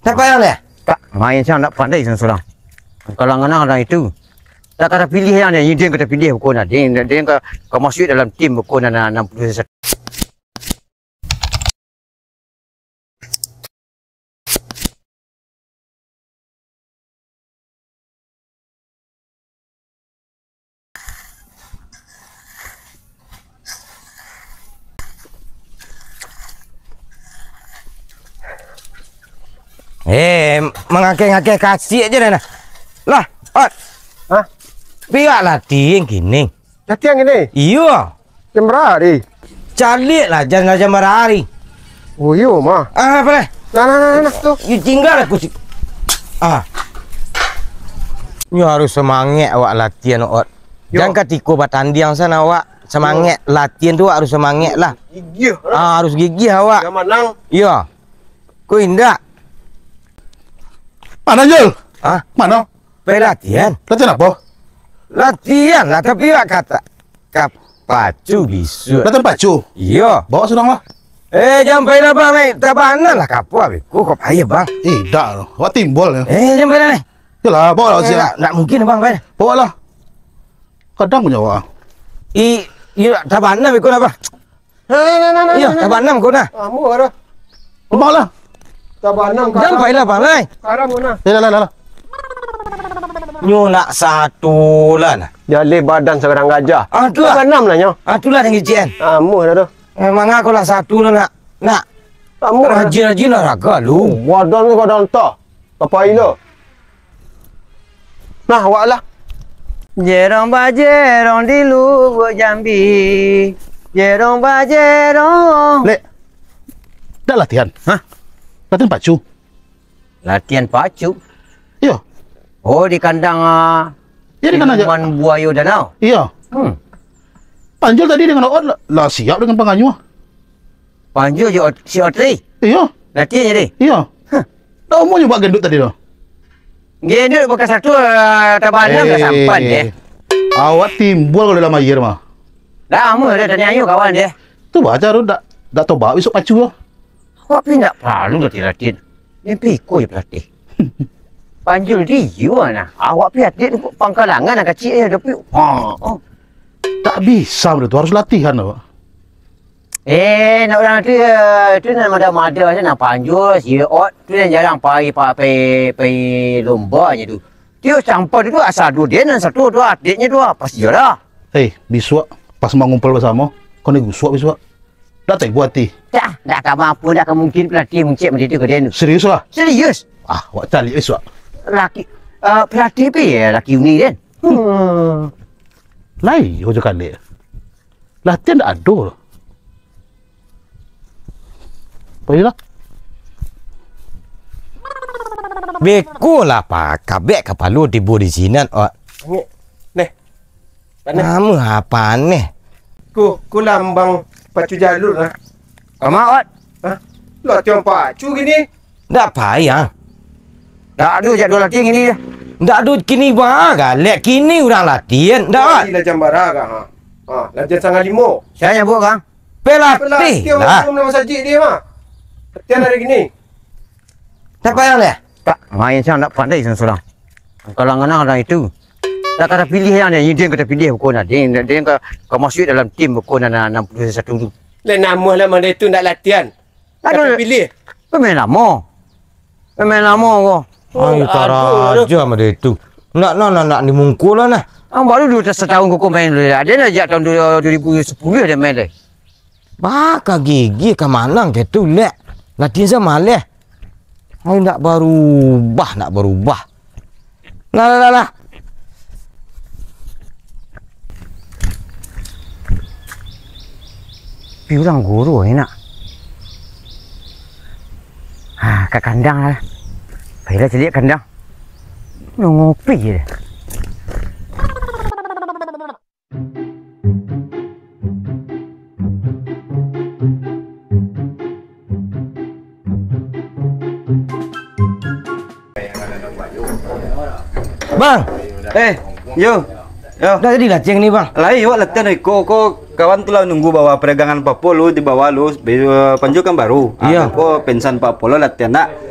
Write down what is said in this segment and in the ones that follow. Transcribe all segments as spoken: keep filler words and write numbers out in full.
Tak payah lah. Tak, main saya nak pandai sorang-sorang. Kalau nganang orang itu, tak kata pilih yang dia, dia kata pilih buku nah. Dia, dia ka, ka masuk dalam tim buku nah, nah, enam puluh satu. Eh, mangakeh-ngakeh kasik je dah nah. Lah, Ot. Hah? Pirak latihan kini. Latihan kini? Iyo. Jam bara tadi? Caliak lah, jan lah jam bara hari. Oh, iyo mah. Ah, apa lah? Nah, nah, nah, nah, tu. Yu tinggal aku si. Ah. Nyo harus semangat awak latihan, Ot. Yo. Jan katiko batandiang sana awak semangat. Yo. Latihan tu awak harus semangat lah. Gigih lah. Ah, harus gigih awak. Yang manang. Iyo. Ko indak. Mano, Jul? Hah? Mano? Pai latihan. Latihan apo? Latihan lah, tapi awak kata ka pacu bisuak. Latihan pacu? Iyo. Bawa surang lah. Eh, jan pai lah, Bang, eh. Tabanam lah kapo abih ko, kok payah, Bang. Indak, awak timbul yo. Eh, jan pai lah, eh. Yolah, bawa lah. Eh, sini. Ndak, ndak mungkin, Bang, pai. Bawa lah. Kadang punyo awak. I, iyo, tabanam iko lah, Bang. Nah, nah, nah, nah, nah, iyo, nah, nah. Tabanam ko nah. Amuah dah. Bawa lah. Tabanam karam. Jan pai lah, Bang, lai. Karam ko nah. Yalah, lah, lah, lah. Nyo nak satu lah nah. Jaleh badan sagadang gajah. Ah, tu lah. Tabanam lah nyo. Ah, tu lah nan kecek an. Amuah dah tu. Memang aku lah satu lah nak. Nak. Amuah. Rajin-rajin lah raga lu. Oh, badan ni kadang entah. Apa ilo? Nah, awak lah. Jerong bajerong di Lubuak Jambi. Jerong bajerong. Lek, dak latihan? Hah? Latihan pacu? Latihan pacu? Iyo. Oh, di kandang, ah, iyo, di kandang siluman buayo danau? Iyo. Hmm. Panjul tadi dengan Oot lah, lah siap dengan panganyuah. Panjul jo Ot-, si Otri? Iyo. Latihan jadi? Iyo. Hah. Dak amuah nyo buek gendut tadi tu. Gendut bukan satu, ah, tabanam lah sampan deh. Awak timbul kalau dalam aia mah. Dak amuah dah tanya ayo kawan deh. Tu baca tu dak, dak toba isuk pacu tu. Awak pi ndak paralu latihan-latihan. Mimpi iko je pelatih. Panjul di iyo nah. Awak pi atlet pangkalangan nan kacik je, tapi, ha, oh. Tak bisa benda tu, harus latihan awak. Eh, nak urang tu, eh, tu nan mada-mada je, nan Panjul, si Ot, tu nan jarang pai, pa-, pai, pai lomba je tu. Tiok sampah tu, tu asa duo den, nan satu tu atletnyo tu, pasti juara. Eh, bisuak pas mangumpul basamo, kau ni gusuak bisuak. Dak taibo ati. Dah, dak ka mampu, dak ka mungkin pelatih muncik macam tu ka den tu. Serius lah? Serius. Ah, awak caliak bisuak. Laki, eh, pelatih pi, eh, laki uni den. Hmm. Lai, ojo kalek. Latihan dak ado. Pailah. Beko lah, Pak. Kabek kapalo tibo di sinan, Ot. Neh. Paneh. Kamu apa neh? Ku, ku lambang pacu jalur lah. Kama, Ot? Hah? Latihan pacu gini? Ndak payah. Ndak ado jadwal latihan kini dah. Ndak ado kini, Bang. Galek kini urang latihan. Ndak, Bang. Latihan lah jam bara, Kang. Ha. Ha, latihan sanga limo. Sia nyabuik, Kang? Pelatih lah. Pelatih lah. Latihan masajik dia mah. Latihan hari kini. Tak payah lah. Tak, main saya ndak pandai sorang-sorang. Kalau nganang orang itu, tak kata pilih yang dia, dia kata pilih buku nah. Dia, dia ka, ka masuk dalam tim buku nah, nah, enam puluh satu tu. Lah namuah lah mandai tu ndak latihan. Aduh, pilih. Pemain lama. Pemain lama ko. Ai, aduh, taraja aduh. Mah dia tu. Nak, nak, nak, nak dimungkul lah nah. Ah, baru dua setahun koko main dulu. Dia dah sejak tahun dua ribu sepuluh dia main deh. Bah, ka gigi ka manang ke tu, Lek. Latihan samaleh. Ai, ndak barubah, ndak barubah. Lah, lah, lah, lah. Pi urang guru ni nak. Ha, ka kandang lah. Pailah caliak kandang. Ngopi je deh. Bang. Eh, yo. Yo. Dah jadi latihan ni, Bang. Lai, awak latihan iko, ko kawan tu lah nunggu bawah peregangan papo lu di bawah lu, be-, panjukan baru. Ah, iyo. Ko pensan papo lo latihan nak.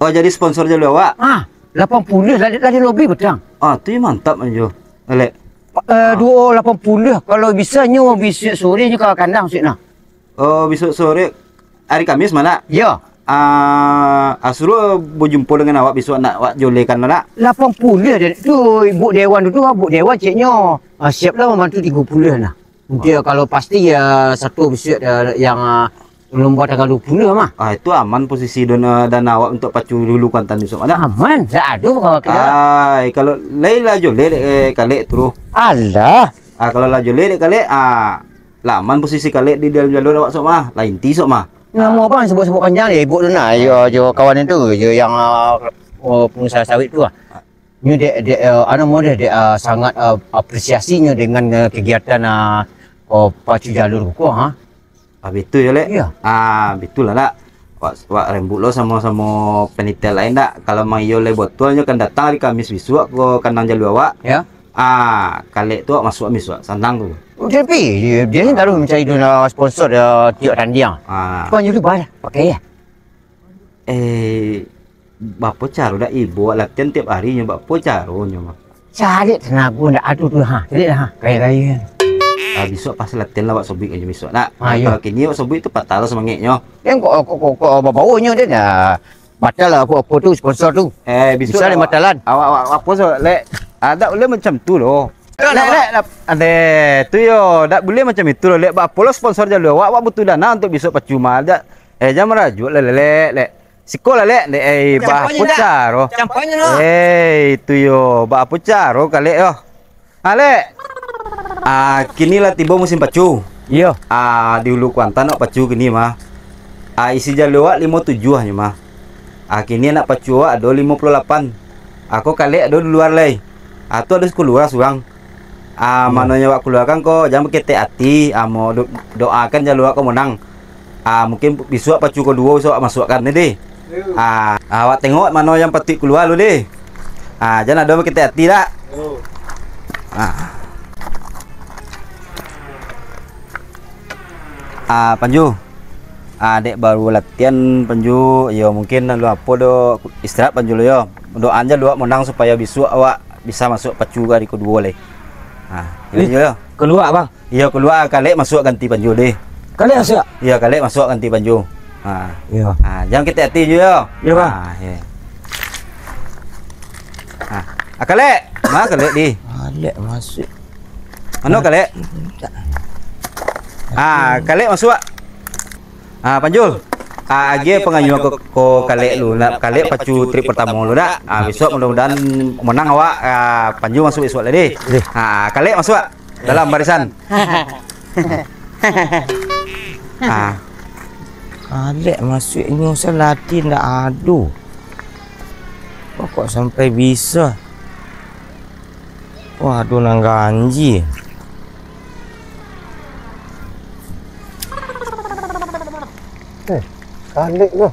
Oh, jadi sponsor jalua awak? Ah, lapan puluah lah, lah lobi batang. Ah, tu mantap ajo. Alek. Pa- eh, duo lapan puluah, kalau bisa nyo bisuak sore nyo ka kandang, Sik, nah. Oh, bisuak sore, hari Kamis malah? Ya. Ah, ah, suruah bajumpo dengan awak bisuak nak awak jolekan lah, nak? Lapan puluah dah tu, Buk Dewan tu, tu, ah, Buk Dewan ceknyo, ah, siap lah mambantu tigo puluah lah. Dia kalau pasti ya satu bisuak, ah, yang, ah, lumba tanggal duo puluah mah. Ah, itu aman posisi dana, dana awak untuk pacu dulu Kuantan bisuak, nak? Aman, dak ado kawan kita. Ai, kalau lai lah jolek dek, eh, kalek tu. Alah. Ah, kalau lah jolek dek kalek, ah, lah aman posisi kalek di dalam jalur awak sok mah, lah inti sok mah. Namo abang sabuik-sabuik panjang deh, Buk tu nah. Yo, jo kawan tu, jo yang, ah, oh, pengusaha sawit tu lah. Nyo dek, dek, ah, anu mo deh, dek, ah, sangat, ah, apresiasi nyo dengan, ah, kegiatan, ah, oh, pacu jalur ko, ha. Ah, betul yo, Lek? Iya. Ah, betul lah, nak. Wak, wak rembuk lo samo-samo panitia lain, nak. Kalau mang iyo lai botol, nyo kan datang hari Kamis bisuak ko kandang jalur awak. Ya. Ah, kalek tu awak masuak bisuak, sanang tu. Oh, tapi dia, dia ni taruh mencari dunia sponsor dia tiap tanding. Ah. Cuman dulu bayar, pakai ya. Eh, bapo caro dak ibo awak latihan tiap hari nyo, bapo caronyo mah? Cari tenago ndak ado tu, ha. Cari lah, ha. Kaya-kaya. Ah, bisuak pas latihan lah awak sobuik aja bisuak, nak. Ah, iya. Kalau kini awak sobuik tu patah lah semangatnyo. Yang kok, kok, kok, kok, babaonyo dia dah. Batal lah aku apa tu sponsor tu. Eh, bisuak bisa dia awak, batalan. Awak, awak, apa so, Lek? Ah, dak boleh macam tu loh. Lek, Lek, lek, lek, ade, tu yo, dak boleh macam itu loh, Lek. Bapo lo sponsor jalur awak, awak butuh dana untuk bisuak pacu mah. Dak, eh, jangan merajuk lah, Lek, Lek, Lek. Siko lah, Lek. Dek, eh, bah, Campaknyo dak? Pucaro. Campaknyo dak? Eh, itu yo, bah, pucaro, Kalek, yo. Ah, Lek. Ah, kini lah tibo musim pacu. Iyo. Ah, di Hulu Kuantan nak pacu kini mah. Ah, isi jalur awak limo tujuah nyo mah. Ah, kini nak pacu awak ado limo puluah lapan. Ako Kalek ado di lua lai. Ah, tu ado kalua surang. Ah, hmm. Mano nyo awak kaluakan ko, jan baketek ati, ah, mo do-, doakan jalua ko monang. Ah, mungkin bisuak pacu kaduo bisuak awak masuakkan tadi. Yo. Ah, awak tengok mano yang patuik kalua lu deh. Ah, jan ado baketek ati dak? Yo. Ah. Ah, Panju. Ah, dek baru latihan, Panju. Yo, mungkin lu apo do istirahat, Panju, lu yo. Doaan jalua awak monang supayo bisuak awak bisa masuak pacu ka hari kaduo lai. Ah, yo, yo. Kalua, Bang. Iyo, kalua, Kalek masuak ganti Panju deh. Kalek masuak? Iyo, Kalek masuak ganti Panju. Ha. Iyo. Ha, jan ketek ati Ju yo. Iyo, Bang. Ha, iyo. Ha. Ah, Kalek. Ma Kalek di? Kalek masuak. Mano Kalek? Ha, Kalek masuak. Ha, Panjul. Ha, agiah pangayuan ko, ko Kalek lu. Nak Kalek pacu trip pertamo lu dak? Ha, bisuak mudah-mudahan monang awak. Ha, Panjul masuak bisuak lai deh. Deh. Ha, Kalek masuak. Dalam barisan. Ah. Kalek masuaknyo salati ndak ado. Kok, kok sampai bisa? Wah, ado nan ganjia. Eh, Kalek tu.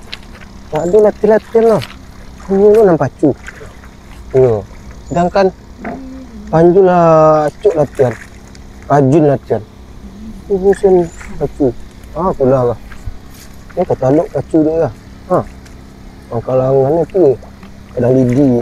Ndak ado latihan-latihan lah. Hanyo tu nan pacu. Iyo. Sedangkan Panjul lah acok latihan. Rajin latihan. Itu musim pacu. Ah, kalah lah. Eh, katalok pacu dia lah. Ha. Angkalangan tu. Kadang lidi.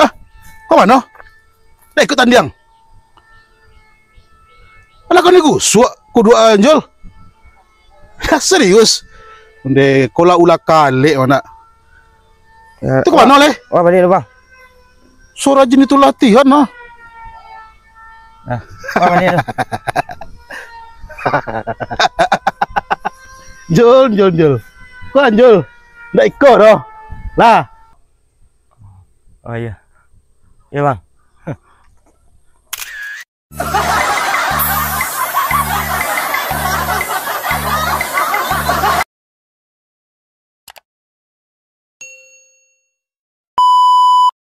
Ah, ka mano? Nak ikut tandiang? Alah, kau ni gusuak, kuduak Anjol. Dah serius. Onde, kau lah ulah Kalek, anak. Ya, tu ka mano, Leh? Wah, balik dulu, Bang. So rajin itu latihan, nah. Nah, wah, balik dulu. Jol, Jol, Jol. Kau Anjol. Ndak iko doh. Lah. Oh, iya. Iya, Bang.